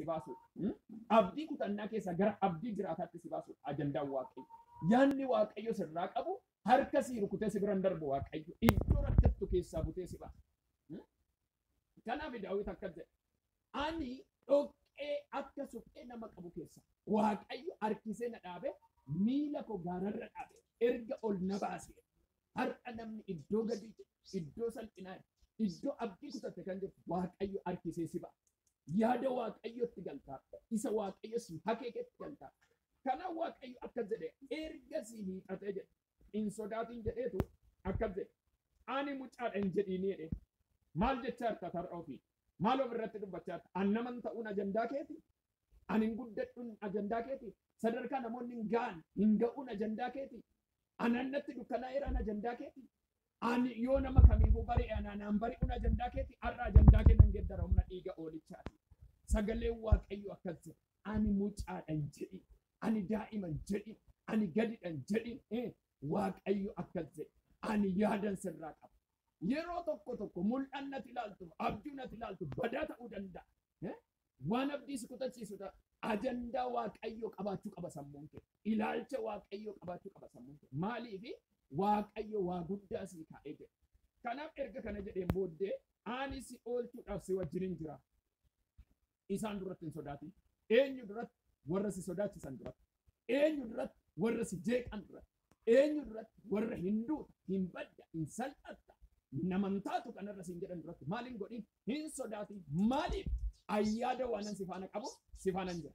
si baasuudha. Abdii kutannaa keessaa gara abdii jiraataatti si baasuudha ajandaan Waaqayyo. Yaanni Waaqayyo sirraa qabu harka si rukutee si biraan darbu Waaqayyo. Iddoo rakkattu keessaa butee si baasa. Kanaaf Daawit akkas jedhe. Ani dhoqqee akka suphee nama qabu keessa Waaqayyo harkisee na dhaabe, miila koo gaararra dhaabe, erga ol na baase. Har'a namni iddoo gadi, iddoo salphinaa, iddoo abdii kutatte kan jirtu Waaqayyo harkisee si baasa. Yaada Waaqayyotti galtaa. Isa Waaqayyo si hakeeketti galtaa. Kanaaf Waaqayyo akkas jedhe, erga si hiixatee jedhe. Hin sodaatin jedheetu akkas jedhe. Ani mucaadha hin jedhiini jedhe. Maal jechaa jirta har'a ofii? Maal of irratti dubbachaa jirta? An naman ta'uun ajandaa keeti? Ani hin guddadhuun ajandaa keeti? Sadarkaa namoonni hin ga'an hin ga'uun ajandaa keeti? Anannatti dukkanaa'eeraan ajandaa keeti? Ani yoo nama kamiifuu bari'e anaan bari'uun ajandaa keeti? Har'a ajandaa kee nan geeddara humna dhiiga oolichaati. Sagaleen Waaqayyo akkas jedha. Ani mucaadha hin jedhin. Ani daa'ima hin jedhin. Ani gadidha hin jedhin. Waaqayyo akkas jedha. Ani yaadan sirraa qaba. Yeroo tokko tokko mul'annati ilaaltu, abjuunati ilaaltu badaa ta'uu danda'a. Waan abdii si kutachiisu ta'a. Ajandaa Waaqayyoo qabaachuu qaba sammuun kee. Ilaalcha Waaqayyoo qabaachuu qaba sammuun kee. Maaliifi Waaqayyo waa guddaa sii kaa'ee jira. Kanaaf erga kana jedheen booddee ani si oolchuudhaaf si wajjinin jira. Isaan duratti hin sodaatin. Eenyu duratti? Warra si sodaachisan duratti. Eenyu duratti? Warra si jeeqan duratti. Eenyu duratti? Warra hin duuta, hin badda, hin salphatta, naman taatu kanarra siin jedhan duratti maal hin godhin? Hin sodaatin. Maaliif? Ayyaada waanan si faana qabu si faanan jira.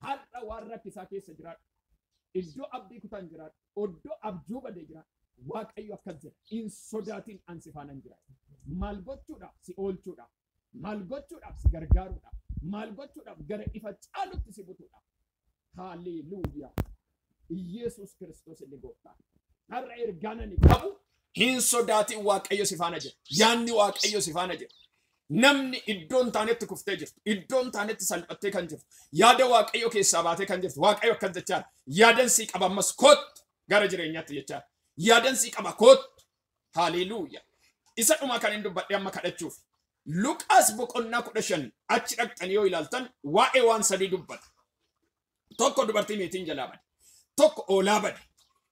Har'a waan rakkisaa keessa jiraadhu. Iddoo abdii kutaan jiraadhu. Iddoo abjuu badee jiraadhu. Waaqayyo akkas jedha. Hin sodaatin, an si faanan jira. Maal gochuudhaaf? Si oolchuudhaaf. Maal gochuudhaaf? Si gargaaruudhaaf. Maal gochuudhaaf? Gara ifa caalutti si butuudhaaf. Haalleluuyaa. Iyeesus Kiristoos inni gooftaa. Har'a ergaan ani qabu hin sodaatin, Waaqayyo si faana jira. Yaanni Waaqayyo si faana jira. Namni iddoo hin taanetti kuftee jirtu, iddoo hin taanetti salphattee kan jirtu, yaada Waaqayyo keessaa baatee kan jirtu, Waaqayyo akkas jechaa, yaadan sii qaba, ammas kottu gara jireenyaatti jechaa. Yaadan sii qaba, kottu. Haalleluuyaa. Isa dhumaa kan hin dubbadhe amma kadhachuuf. Luqaas boqonnaa 15 achi dhaqxanii yoo ilaaltan waa'ee waan sadii dubbata. Tokko dubartii meetiin jalaa bade. Tokko oolaa bade.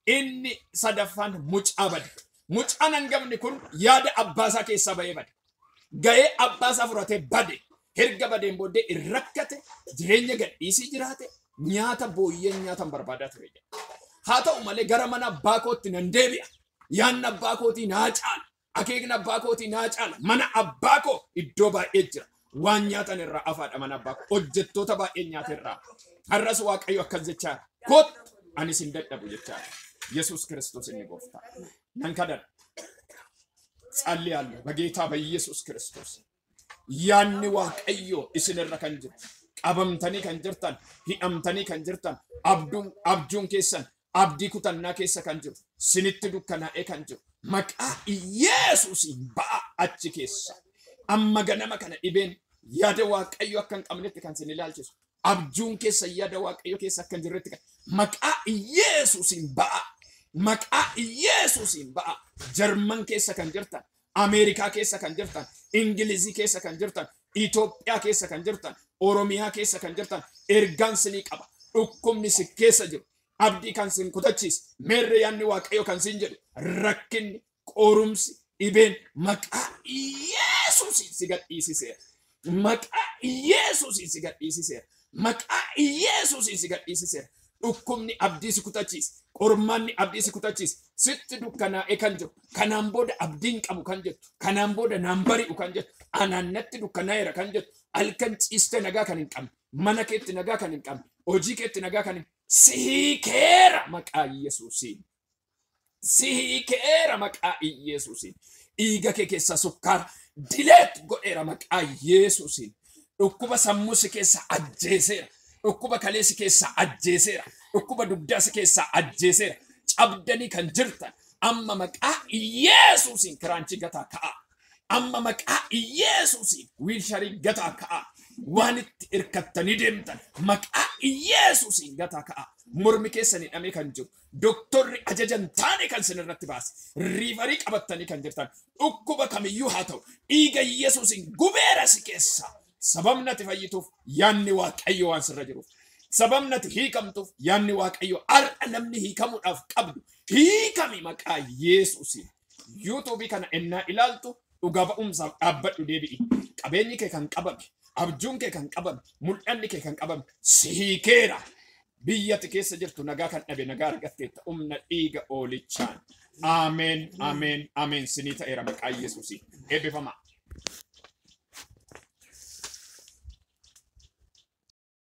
Inni sadaffaan mucaa bade. Mucaan hangafni kun yaada abbaasaa keessaa bahee bade. Ga'ee abbaasaa fudhatee bade. Erga badeen booddee rakkate, jireenya gadhiisii jiraate, nyaata booyyeen nyaatan barbaadaa ture jedha. Haa ta'u malee gara mana abbaa kootti nan deebi'a. Yaanni abbaa kootii naa caala. Akeekni abbaa kootii naa caala. Mana abbaa koo iddoo baay'ee jira. Waan nyaatan irraa afaadha mana abbaa koo. Hojjettoota baay'ee nyaata irraa. Har'as Waaqayyo akkas jechaa, kottu, anis hin dadhabu jechaa. Yesuus Kiristoos inni gooftaa. Nan kadhadha. ጸልያለሁ በጌታ በኢየሱስ ክርስቶስ። Yaanni Waaqayyo isinirra kan jiru, qabamtanii kan jirtan, hidhamtanii kan jirtan, abduun abjuun keessan abdii kutannaa keessa kan jiru, sinitti dukkanaa'ee kan jiru, maqaa Iyeesuusiin ba'a achi keessa. Amma ganama kana dhibeen yaada Waaqayyo akka hin qabnetti kan sin ilaalchisu, abjuun keessa yaada Waaqayyo keessa akka hin jirretti kan, maqaa Iyeesuusiin ba'a. Maqaa Iyeesuusiin ba'a. Jarman keessa kan jirtan, Ameerikaa keessa kan jirtan, Ingilizii keessa kan jirtan, Itoophiyaa keessa kan jirtan, Oromiyaa keessa kan jirtan, ergaan sinii qaba. Dhukkubni si keessa jiru, abdii kan sin kutachiise, meerre yaanni Waaqayyo kan sin jedhu, rakkinni, qorumsi, dhibeen maqaa Iyeesuusiin si gadhiisiseera. Maqaa Iyeesuusiin si gadhiisiseera. Maqaa Iyeesuusiin si gadhiisiseera. Dhukkubni abdii si kutachiise, qormaanni abdii si kutachiise, sitti dukkanaa'ee kan jiru, kanaan booda abdiin qabu kan jettu, kanaan booda naan bari'u kan jettu, anaan natti dukkanaa'eera kan jettu, halkan ciistee nagaa kan hin qabne, mana keetti nagaa kan hin qabne, hojii keetti nagaa kan hin, si hiikeera maqaa Yesuusiin. Si hiikeera maqaa Yesuusiin. Dhiiga kee keessaa sukkaara delete godheera maqaa Yesuusiin. Dhukkuba sammuu si keessa ajjeeseera. Dhukkuba kalee si keessaa ajjeeseera. Dhukkuba dugdaa si keessaa ajjeeseera. Cabdanii kan jirtan amma maqaa Yesuusiin kiraanchii gataa ka'a. Amma maqaa Yesuusiin wheelchairii gataa ka'a. Waan itti hirkattanii deemtan maqaa Yesuusiin gataa ka'a. Mormi keessan hidhamee kan jiru, doktorri ajajan taane kan sin irratti baase, referii qabattanii kan jirtan, dhukkuba kamiyyuu haa ta'u, dhiiga Yesuusiin gubeera si keessa. Sababni ati fayyituuf yaanni Waaqayyo waan sirra jiruuf. Sababni ati hiikamtuuf yaanni Waaqayyo har'a namni hiikamuudhaaf qabdu hiikami maqaa Yesuusiin. Yuutuubii kana ennaa ilaaltu dhugaa ba'umsaaf dhaabbadhu deebi'i. Qabeenyi kee kan qabame, abjuun kee kan qabame, mul'anni kee kan qabame si hiikeera. Biyya ati keessa jirtu nagaa kan dhabe nagaa argatteetta humna dhiiga oolichaan. Ameen, ameen, ameen. Sinii ta'eera maqaa Yesuusiin. Eebbifamaa.